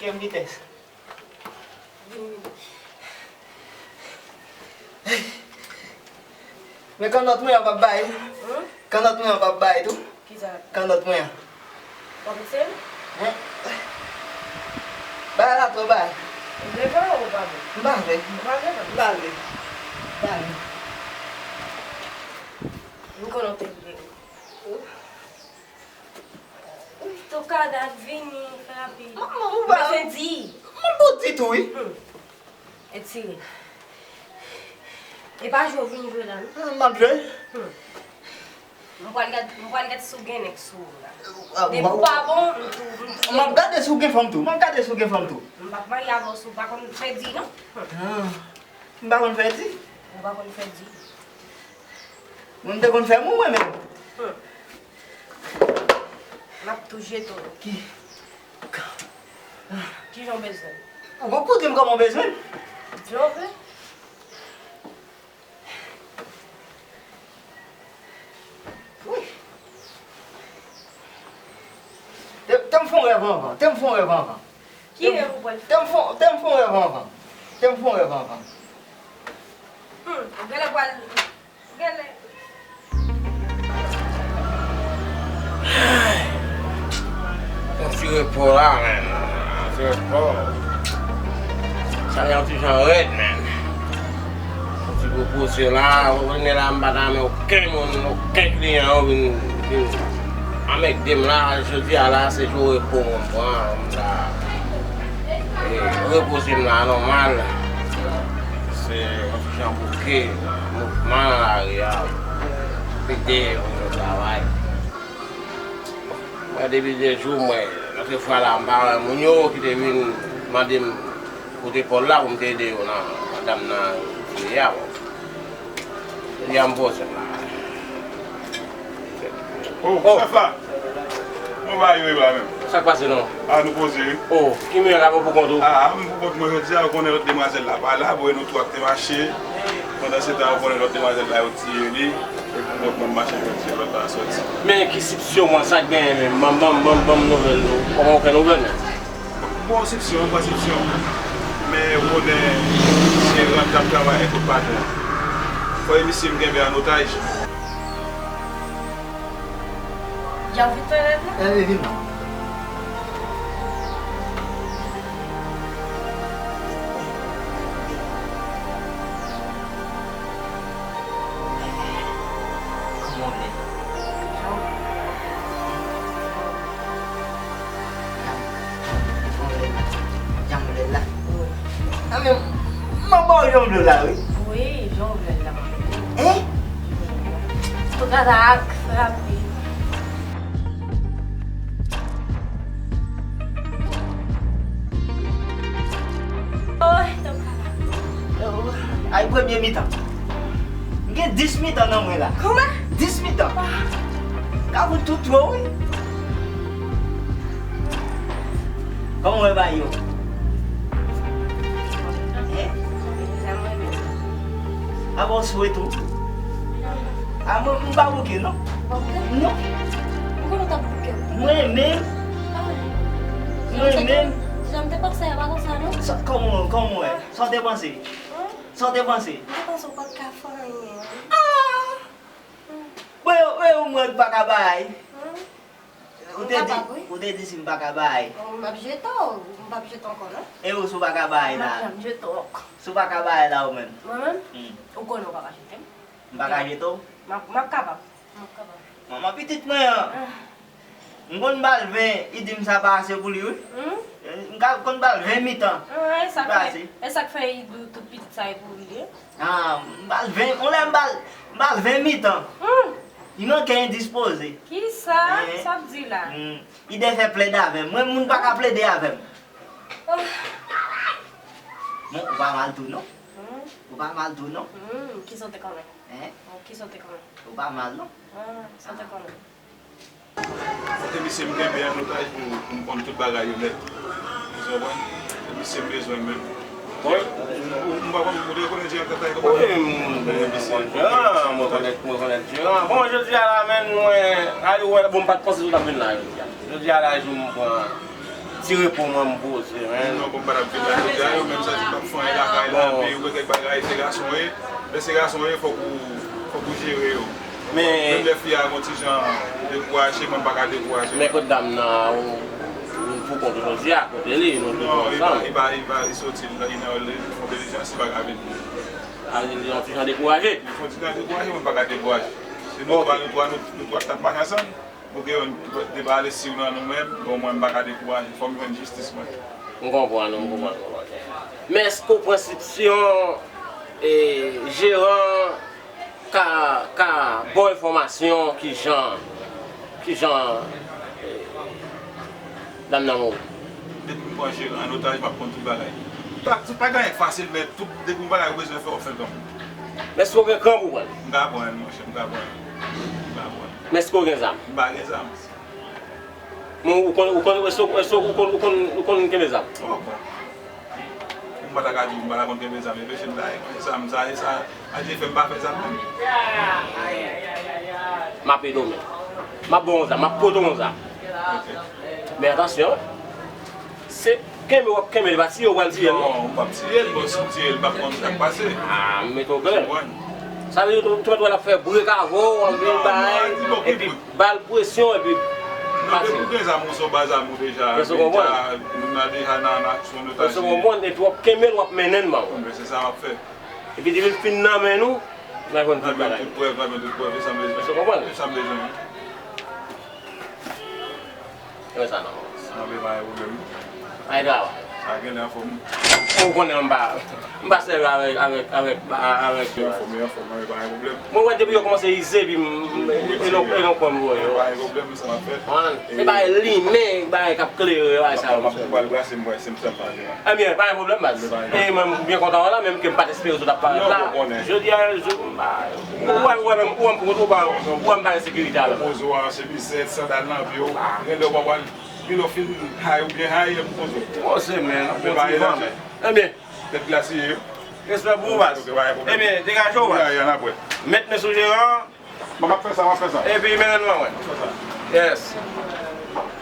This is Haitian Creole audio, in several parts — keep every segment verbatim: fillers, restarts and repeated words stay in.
Kenbe vitès. Men kannòt mwen an p ap bay. Hmm? Kannòt mwen an p ap bay tou. Kisa? Kannòt mwen an. W ap ese l? Hen? Bay la twò bay. Ou vle pran ou pa vle? M pa vle. Ou pa vle pran? M pa vle. M pa vle. M konnen w te vle. Tokada, vini, fè rapid. Manman, ou ba. Mwen se di. Mwen pou di tou, wi. Hmm. Etire. E pa jwe w vin jwe la, non? Ah, m ap jwe. Hmm. Mwen pral gad, mwen pral gad si w gen nèg sou ou la. Ah, depi w pa bon, m tou, m tou. M ap gade si w gen fanm tou. M ap gade si w gen fanm tou. M p ap marye avè w si w pa konn fè di, non. Hmm. Ah. M pa konn fè di. Ou pa konn fè di. Mwen, m te konn fè mou mwen menm. Hmm. M ap tou jete w. Ki? Kijan w bezwen? Ou, ou di m kòman w bezwen? Di w vle. Wi. Te, te m fè yon rèv anvan. Te m fè yon rèv anvan. Ki rèv ou pral fè? Te m fè, te m fè yon rèv anvan. Te m fè yon rèv anvan. Hmm, ou genlè pral, ou genlè. Yon ti repo la, menn. Yon ti repo. Sa yon ti jan rèd, menn. Yon ti repo, se la, ou konnen la, m pa ta renmen okenn moun, okenn kliyan, yo vin, vin anmède m la, jodi a la, se jou repo mwen pran, m ta, e, repoze m la, nòmal. Se yon ti jan bouke, mouvman nan lari a, pete, moun yo travay. Mwen, depi de jou, mwen, lòt fwa la, m pa wè moun yo ki te vin mande m kote Pòl la pou m te ede yo nan, madanm nan, file a, bon. Jodi a m poze m la. Oh, oh, chèf la! Kòman bagay yo ye la menm? Sa k pase non? Ah, nou poze, wi. Oh, ki mwen la pou kont ou? Ah, m pou kont mwen jodi a, ou konnen lòt demwazèl la pa la, bon, e nou twa k te mache. Pandan se tan, ou konnen lòt demwazèl la, yo tiye li, e pou kont mwen m mache jodi a, lòt la sòti. Men ki sipsyon mwen, sa k genyen menm? Ban m, ban m, ban m, ban m nouvèl nou. Kòman ou fè nouvèl menm? Bon, sipsyon, m pran sipsyon. Men ou konnen se rant k ap travay ak tout patwon. Fò e misye m kenbe an otaj. Djab vit fè rèv la? Eh, vin non. Kòman w ye? Jan w vle la. Jan w vle la. Wi. A men, m ap ba w jan w vle la, wi. Wi, jan w vle la. Hein? Jan w vle la. Tou kazak, frape. Oh, tou kazak. Ay, premye mitan. M gen dis mitan nan mwen la. Kòman? Dis mitan. Ah. Ka fout tout tro, wi. Kòman w wè bagay yo? Hein? Apa w sou tou? A, mwen, m pa bouke, non. Ou pa bouke? Non. Ou konnen w t ap bouke. Mwen menm. Ah. Mwen menm. Jan m te panse a pa konsa, non. Sa, kòman, kòman w wè? Sa w te panse? Hein? Sa w te panse? M te panse w pa t ka fè anyen. Ah! Mwen, mwen, mwen pa ka bay. Hein? Ou te di, ou te di si m pa ka bay. Bon, m ap jete w. M p ap jete w ankò, non. E ou, si w pa ka bay la? M ap janm jete w ankò. Si w pa ka bay la, ou menm? Mwen menm? Hmm. Ou konnen w pa ka jete m. M pa ka jete w? M ap, m ap kapab. M ap kapab. Manman pitit mwen an. Ah. M konn ba l ven, li di m sa pa ase pou li, wi. Hmm? M ka, konn ba l ven mitan. Ah, e sa k fè, e sa k fè li di w tout pitit sa e pou li, wi. Ah, m ba l ven, yon lè m ba l, m ba l ven mitan. Hmm. Li manke endispoze. Kisa? Hein? Sa w ap di la? Hmm. Li te fè plede avè m. Mwen, moun pa ka plede avè m. Oh. Bon, ou pa mal tou, non? Hmm. Ou pa mal tou, non? Hmm, kisa w te konnen? Hein? Oh, kisa w te konnen? Ou pa mal, non? Ah, sa w te konnen? Se te misye m kenbe an otaj pou, pou m konn tout bagay yo nèt. Ou konprann? Se misye m bezwen menm. Bon. Ou, ou, ou pa konn, ou te konnen Jean Tatay kòman? Wi, m, m konn Jean, mwen konèt, mwen konèt Jean. Bon, jodi a la, menm mwen, ale wè, bon, m pa t panse sou t ap vin la jodi a. Jodi a la, jou m pran. Ti repo mwen m poze, men. Non, bon, m pa t ap vin la jodi a, yo menm sa di m p ap fè anyen lakay la, epi yo gen kèk bagay, se gason ye. Lè se gason ye, fòk ou, fòk ou jere yo. Men menm lè fi a gon ti jan dekouraje, mwen m pa ka dekouraje. Men kote dam nan, ou, ou pou kont ou jodi a, kote li, nou toujou ansanm. Non, li pa, li pa, li pa, li soti, li nan, li nan yon delijan, li pa ka vin. A, li yon ti jan dekouraje. Li fè yon ti jan dekouraje, mwen m pa ka dekouraje. Se nou twa, nou twa, nou, nou twa k t ap mache ansanm. Ou gen yon de pale siw nan nou menm, bon, mwen m pa ka dekouraje, fò m jwenn jistis mwen. M konprann ou, m konprann ou. Men èske w pran sitiyasyon, e, jeran ka, ka ba w enfòmasyon kijan, kijan, e, dam nan mouri? Depi m pran jeran an otaj, m ap konn tout bagay. Pa, pa gen anyen k fasil, men tout, depi yon bagay ou bezwen fè, w ap fè l kanmenm. Men èske w gen kran pou w pran l? M ka pran l, monchè, m ka pran l. M ka pran l. Men èske w gen zam? M pa gen zam. Men ou konn, ou konn, èske, èske ou konn, ou konn, ou konn kenbe zam? Oh, bon. M pa ta ka di w m pa ta konn kenbe zam, e peche m ta ye. Zam sa, e sa, Adye fè m pa fè zam menm. M ap ede w menm. M ap ba w yon zam, m ap pote w yon zam. Ok. Men atansyon, se kenbe w ap kenbe, li pa tiye w pral tiye l, non. Non, ou p ap tiye l, bon, si w tiye l, m p ap konn sa k pase. Ah, m mete w klè. Ou konprann? Sa vle di tou, tou, tou, l ap fè brek avè w, anvi bay, epi ba l presyon, epi pase. Non, depi w gen zam, ou se yon ba zam ou deja. Èske w konprann? Deja, nou nan deja nan, nan aksyon, nou ta jere. Èske w konprann? Epi w ap kenbe l, w ap mennen l, man. Bon, men se sa m ap fè. Epi depi l fin nan men nou, n a jwenn tout bagay. N a jwenn tout prèv, n a jwenn tout prèv, e sa m bezwen. Èske w konprann? E sa m bezwen. E sa non. Anben, pa gen pwoblèm. Pa gen travay. Sa genlè anfòm. Ou konnen m pa, m pa sèvi avèk, avèk, avèk, avèk. Anfòm, anfòm, anben, pa gen pwoblèm. Mwen wè depi yo kòmanse ize, epi m, m, e non, e non kwè m wè yo. Pa gen pwoblèm, sa m ap fè. Konprann? Se bagay limen, bagay k ap klere, bagay sa yo. M ap, m ap pral brase, m wè si m sa pa gen la. Ebyen, pa gen pwoblèm, baz. E mwen, m byen kontan w la, menm ke m pa t espere w t ap parèt la. Jodi a, jou, m pa, ou wè, ou wè menm, ou wè m, ou wè m, ou wè m pa gen sekirite avè m. Poze w a, se bizèt, sandal nan pye w. Genlè w pa pral, genlè w fin hay oubyen hay, m poze w. Poze, men, poze, men. Ebyen. Tèt glasiye yo. Respè pou ou, baz. Ok, pa gen pwoblèm. Ebyen, degaje w, baz. Ya, ya, n ap wè. Met men sou jeran an. Bon, m ap fè sa, m ap fè sa. Epi mennen mwen wè. Yes.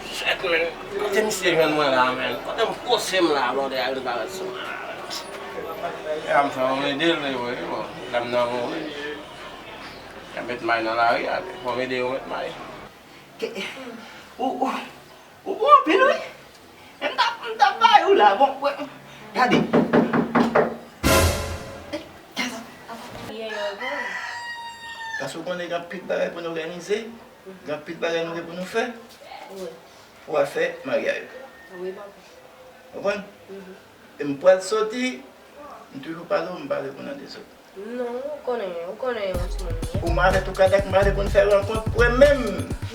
Shit, man. Kote misye jwenn mwen la, man? Kote m fose m la, blòdè a vin parèt sou mwen la, man? Ya, m fè yon ede l, wi, bon. Dam nan mouri. Y ap met may nan lari a, fò m ede yo met may. Ke, ou, ou, ou bon anpil, wi. Men m t ap, m t ap bay ou la, bon, wè, gade. Paske w konnen gen anpil bagay pou n òganize, gen anpil bagay nou gen pou nou fè. Wi. Ou a fè maryaj. Wi, papa. Konprann? Mhm. E m pral soti, m toujou pale w, m pa reponn an dezòd. Non, ou konnen, ou konnen yon timoun m ye. Ou mare tou kadak, mare pou n fè rankont, ou wè menm.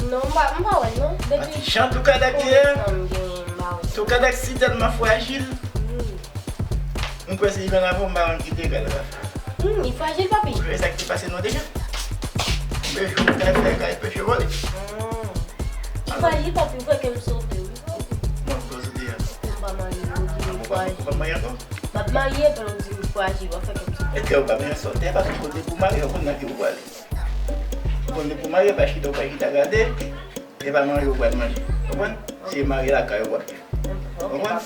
Non, m pa, m pa wè l non. Depi jan tou kadak ye a, tou kadak si tèlman frajil. Wi. M kwè se li menm avè w, m pa konn ki dega l va fè. Hmm, li frajil, papi. Ou wè sa k te pase nou deja. Peche w kay fè, kay peche vòlè. Hmm. Li frajil, papi, ou kwè ke m sote, wi. Bon, kote w sote a? M pa marye, ou di m frajil. Ou pa marye ankò? M ap marye, epi ou di m frajil, w ap fè kòmsi. Èske ou pa bezwen sòti, paske kote pou marye, ou konn nan ki ou prale. Ou konn pou marye, pa chita, ou pa chita gade, e pa manje ou pral manje. Konprann? Se marye lakay ou ap fè. Konprann?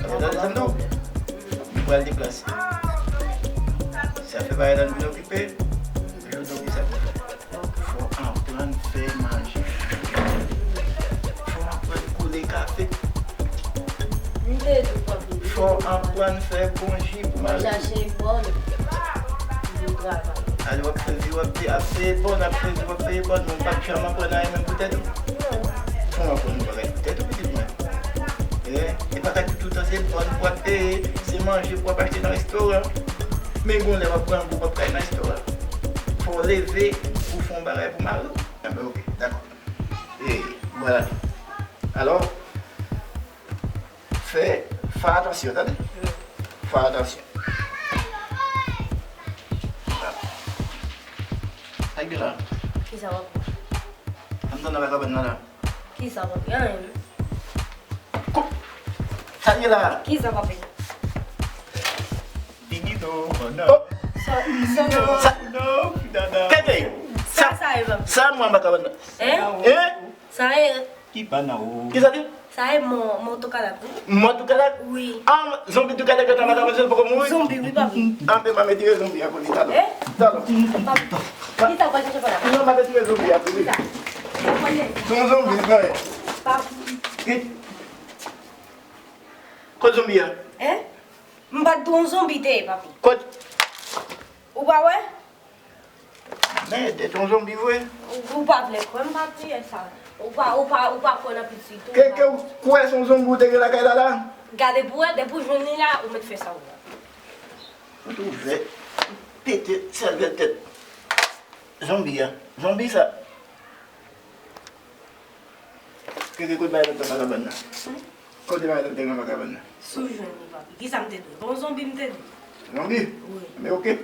Alò, tande sa m di w. Nou pral deplase. Sa fè bagay la nou vin okipe. Jodi a, sa fè. Fò w aprann fè manje. Fò w aprann koule kafe. M te di w, papi. Fò w aprann fè bon ji pou mari w. Chache bòn. Pou travay. Ale w ap fè vi w ap di ap peye bòn, ap fè vi w ap peye bòn, men w pa t janm aprann anyen menm pou tèt ou. Non. Fò w aprann yon bagay pou tèt ou, pitit mwen. E, e pa ka di tout tan se bòn pou w ap peye, se manje pou w ap achte nan restoran. Men gon lè w ap grangou, w ap ka al nan restoran. Fò w leve pou w fè yon bagay pou mari w. Enben, oke, dakò. E, vwala. Alò, fè, fè atansyon, tande? Fè atansyon. Sa k gen la? Kisa w ap wè? Ann tande nan kabann nan la. Kisa, papi? Anyen. Kou-, sa l ye la? Kisa, papi? Finito, oh, non. Sa, sa, sa. Tete, sa, sa, sa ye, papi? Sa mwen anba kabann nan. Hein? Hein? Sa ye? Ki pa nan ou? Kisa di? Sa e mò, mò Toukalak, wi. Mò Toukalak? Wi. Ah, zonbi Toukalak la, ta mata manzè poko mouri? Zonbi, wi, papi. Ah, ben, m a retire zonbi a pou li, talò. Eh? Talò. Papi, ki sa w pral chache la? Non, m a retire zonbi a pou li. Ki sa? Se yon zonbi, li pran. Papi. Ki? Kot zonbi a? Eh? M pa t di w yon zonbi te ye, papi. Kot? Ou pa wè? Men, te yon zonbi vre. Ou, ou pa vle kwè, m pa t di sa. Ou pa, ou pa, ou pa kwè nan pitit ou. Ke, ke ou kwè se yon zonbi ou te gen lakay la la? Gade pou wè, depi w jwenn li la, ou mèt fè sa ou vle. Ou tou vle pete sèvèl tèt zonbi a. Zonbi sa. Ke, ke kote bay lòt nan kabann nan? Hmm? Kote bay lòt nan kabann nan? Si w jwenn li, papi. Ki sa m te di w? Bon zonbi m te di w. Zonbi? Wi. Men oke.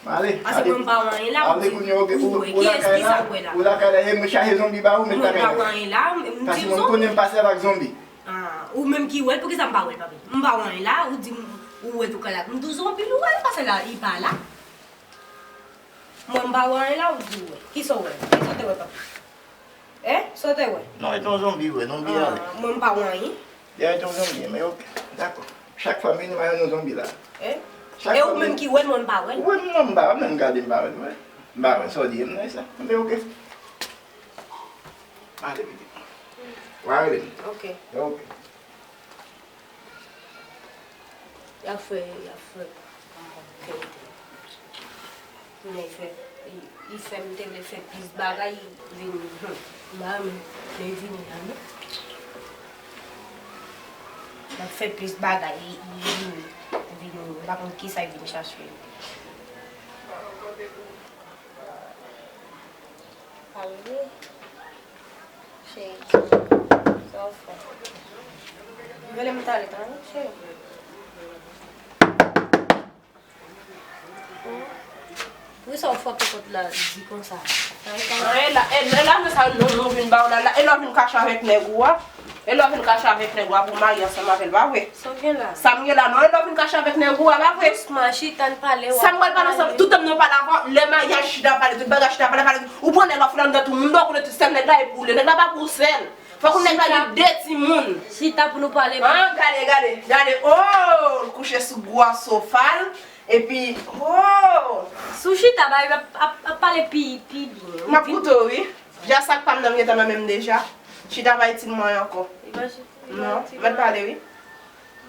M ale. Paske mwen m pa wè anyen la, ou di, ou wè. Kiyès ki sa w wè la? Ou lakay la, e mwen chache zonbi ba ou, men mwen pa wè anyen la, m di w zonbi. Paske mwen konnen m pase avèk zonbi. Ah, ou menm ki wè l, poukisa m pa wè l, papi? M pa wè anyen la, ou di m, ou wè Toukalak. M di w zonbi, ou wè l, paske la, li pa la. Mwen, m pa wè anyen la, ou di w wè. Kisa w wè? Kisa w te wè, papi? Hein? Sa w te wè? Non, e te yon zonbi, wi, zonbi a. Ah, mwen, m pa wè anyen. Ya, e te yon zonbi, men oke, dakò. Chak fwa m vini, m a jwenn yon zonbi la. Eh? E ou menm ki wè l, mwen, m pa wè l. Wi, non, m pa wè, menm gade, m pa wè l, wi. M pa wè, sa w di, m nan sa. Men oke. Ale, pitit. W a rele m. Oke. Oke. Y ap fè, y ap fè. Kounye a, li fè, li, li fè m te vle fè plis bagay, li vin, hmm, m pa renmen lè li vini la, non. L ap fè plis bagay, li, li vini, vini, m pa konn kisa li vin chache. Pale. Cheri, sa w fè? Rele m talè, tande, cheri. Poukisa w frape pòt la di konsa? An, e la, e, e la, men sa nou, nou vin ba w la, la, e lè w vin kache avèk nèg ou a, e lè w vin kache avèk nèg ou a pou w marye ansanm avè l, pa vre? Sa w gen la? Sa m gen la, non, e lè w vin kache avèk nèg ou a, pa vre? Dousman, chita n pale, w ap pale. Sa m pral pale ansanm, tout tan m nan pale avè w, lè maryaj chita pale, tout bagay chita pale, pale, ou pran nèg la fout anndan tout moun, ou konnen tout sèl nèg la e pou ou, nèg la pa pou ou sèl. Fòk ou nèg la gen de timoun. Chita pou nou pale. An, gade, gade, gade. Oh, l kouche sou bwa sofa l. Epi, oh. Si w chita, bagay ap, ap, ap pale pi, pi byen. M ap koute w, wi. Ja sak pa m nan m gentan nan men m deja. Chita pa itil mwen ankò. Non, mèt pale, wi.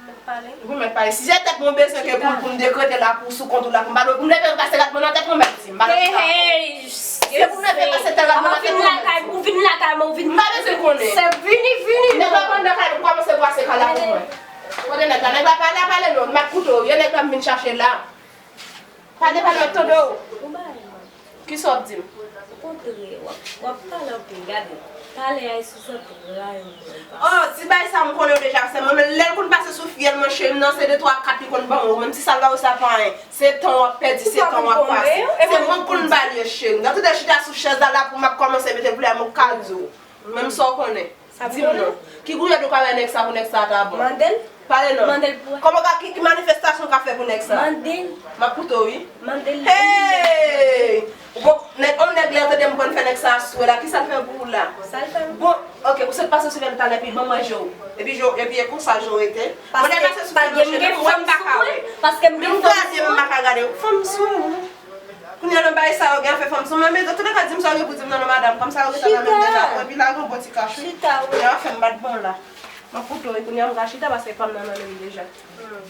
Mèt pale. Ou mèt pale. Si se tèt mwen bezwen ke pou, pou m dekrete la pou sou kont ou la, pou m pa dwe, pou m leve pase rat mwen nan tèt mwen, mèt di m. M pa dwe chita. Hey, hey, se pou m leve pase tèt rat mwen nan tèt mwen, mèt di m. Ou vin lakay mwen, ou vin lakay mwen, ou vin. M pa bezwen konnen. Se vini, vini. Nèg la pran nan kay, ou kòmanse brase kay la pou mwen. Kote nèg la? Nèg la pale, pale non. M ap koute w. E nèg la m vin chache la. Pale, pale, m ap tande w. Kisa w ap di m? Okontrè, w ap, w ap pale anpil, gade. Talè a, e sou zòt ray mwen pase. Oh, ti bagay sa m konnen w deja, sè mwen, men lè l konn pase sou fyèl mwen, cheri m nan, se de twa kat li konn ban mwen. Menm si sa l ba ou, sa pa anyen. Se tan w ap pèdi, se tan w ap pase. Se mwen k konn ba l yo, cheri m. Gade, tout lè chita sou chèz la, la pou m ap kòmanse mete vle a, mwen k ka di w. Menm sa w konnen. Di m non. Ki gouyad ou ka bay nèg sa pou nèg sa ta bon? Mande l. Pale non. Mande l pou wè. Kòman ka, ki, ki manifestasyon w ka fè pou nèg sa? Mande l. M ap koute w, wi. Mande l. Hey! Ou bon, nèg, on nèg lè tande m konn fè nèg sa aswè la, kisa l fè pou ou la? Sa l fè m? Bon, oke, ou sot pase sou fè m talè, epi ban mwen je w. Epi je w, epi e konsa je w rete. Bon, lè pase sou fè m, cheri, mwen m pa ka wè. Paske m gen fanm sou mwen. Menm gade m pa ka gade w. Fanm sou ou? Kounye a nan bagay sa yo gen afè fanm sou mwen, men antouleka di m sa w gen pou di m nan non madanm, fanm sa yo gentan nan men m deja, epi lage yon bon ti kach wi. Chita, wi. Kounye a w fè m bat bon la. M ap koute w wi, kounye a m ka chita paske fanm nan nan men m deja. Hmm.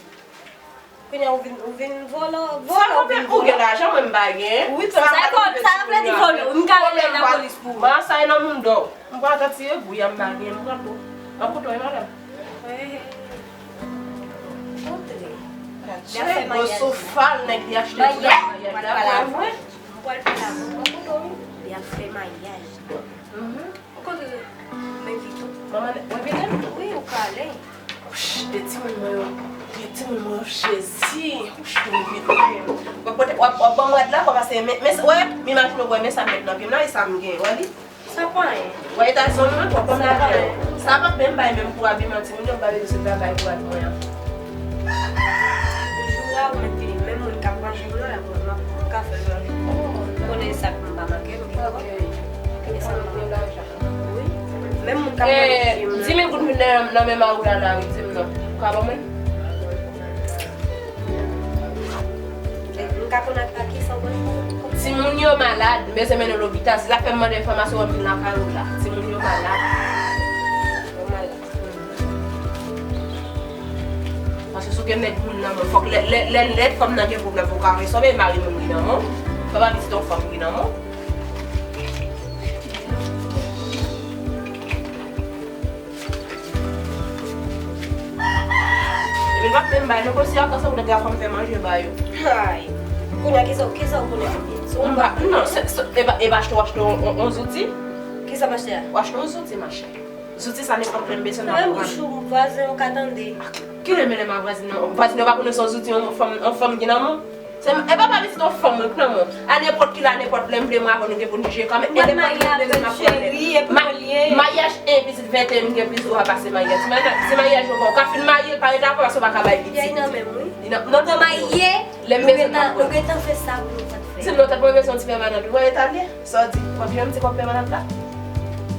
Kounye a ou vin, ou vin vòlò, vòlò ou vin vòlò. Ou gen lajan mwen m pa gen. Wi, sa vle di vòlò, m ka rele lapolis pou ou. Mwen sa e nan moun dò. M pral retire gou a m pa gen, m pran tou. M ap koute w wi madanm. Hey, hey. Antre. Li ap fè maryaj. Gwo sofa l nèg li achte pou maryaj la pou mwen. M pral pale avè w. Li ap fè maryaj. Mhm. Ou kontre? Men Vito. Manman, mwen vini? Wi, ou ka ale. Wouch, de timoun mwen yo. De timoun mwen yo, Jezi. Wouch, mwen vini. W ap pote, w ap, w ap ban m rad la, w ap pase, men, men, wè, m imajine w wè, men sa m met nan pye m nan, e sa m gen, wè li? Sa pa anyen. Wè eta zòn mwen, w ap ban m lajan. Sa pa anyen. Sa p ap menm bay menm pou abiman timoun yo, m pa bezwen se travay pou abiman an. Jou la, ou mèt vini. Menm moun k ap manje m nan, la, mwen, m ap, m ka fè l manje. Ou konnen sa k m pa manke, m gen kòb. Ok. E sa m gen lajan. Wi. Menm moun k ap manje m Moun vin nan, nan men mari w la, la, wi, di m non. Ou ka ban mwen? M ka konn ak pa kisa w konn? Timoun yo malad, m bezwen mennen yo lopital. Se sa k fè m mande enfòmasyon w ap vin lakay ou la. Timoun yo malad. Yo malad. Paske si w gen nèg moun nan men w, fòk lè, lè, lè, lè fanm nan gen pwoblèm, fòk w ka rezòve mari moun ki nan men w. Papa pitit yon fanm ki nan men w. Epi l p ap menm bay non, konsi a konsa pou nèg la fè manje ba yo. Ay. Kounye a kisa, kisa w konnen? Se yon M pa, non, se, se, e pa, e pa achte, w achte yon, yon, yon zouti? Kisa m achte a? W achte yon zouti, machè. Zouti sa nenpòt lè m bezwen m ap pran. Nan bouch ou, vwazen yo ka tande. Ki renmen lè m a vwazin nan? Vwazin yo pa konnen se yon zouti yon fanm, yon fanm ki nan men w? Se, e pa pa pitit yon fanm mwen k nan men w. A nenpòt kilè, a nenpòt lè m vle mwen avè w nou gen pou n jije kanmenm. E lè m pa gen bezwen m ap pran lè. Ma-, maryaj e pitit venteyen m gen plis dwa pase maryaj. Si maryaj, si maryaj yo bon, w ka fin marye, l pa ret avè w paske w pa ka bay pitit. Yay nan menm, wi. Li nan, nan tèt mwen. Lè m bezwen m ap pran. Nou gentan fè sa pou nou pa t fè. Si m nan tèt mwen bezwen yon ti pèmanant, wi, mwen etabli. Sa w di? W ap jwenn ti kòb pèmanant la?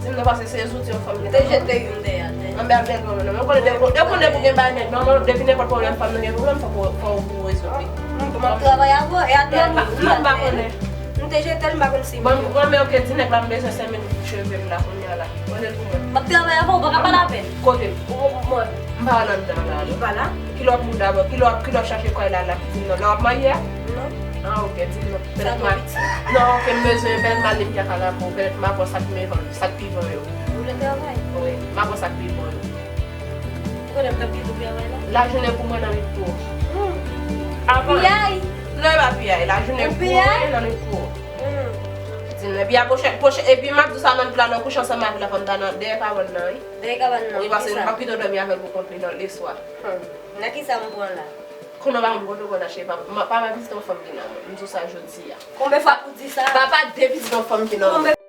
Di m non, paske se zouti yon fanm gen. Te jete youn dèyè atè. Anben al bèl mwen non. Mwen konnen depi, depi, depi w gen bay nèg non, mwen depi nenpòt pwoblèm fanm nan gen pwoblèm, fòk ou, fòk ou rezolve. M ap travay avè w, e atè a ki atè. Non, m pa konnen. M te jete l, m pa konn si. Bon, bon, men oke, di nèg la m bezwen senk mil goud cheve m la kounye a la. Mande l pou mwen. M ap travay avè w, ou pa ka pale avè l. Kote? Ou, ou, mwen. M pa al anndan la non. Li pa la? Kilè w ap moute avè w? Kilè w ap, kilè w ap chache kòy la la? Di m non. Lè w ap marye a? Non. Ah, oke, di m non. Pètèt m a, non, oke, m bezwen, pètèt m a li m te ka la pou, pètèt m a pran sa k mevan, sa k pi bon yo. Ou vle travay? Wi, m a pran sa k pi bon yo. Ou konnen m t ap kite w travay la? Lajounen pou mwen nan lit pou. Hmm. Avan. Piyay? Non, e pa piyay, lajounen pou mwen nan lit pou. Hmm. Di m non, epi a pwochèn, pwochèn, epi m ap di w sa nan lit la, lè w kouche ansanm avè l la, fò m ta nan dèyè kabann nan, wi. Dèyè kabann nan. Wi, paske m p ap kite w dòmi avè l pou kont li nan leswa. Hmm. Nan kisa m pran la? Konnen w pa konn kote w konn achte papa. Papa pitit yon fanm ki nan men w. M di w sa jodi a. Konbyen fwa pou w di sa? Papa de pitit yon fanm ki nan men w.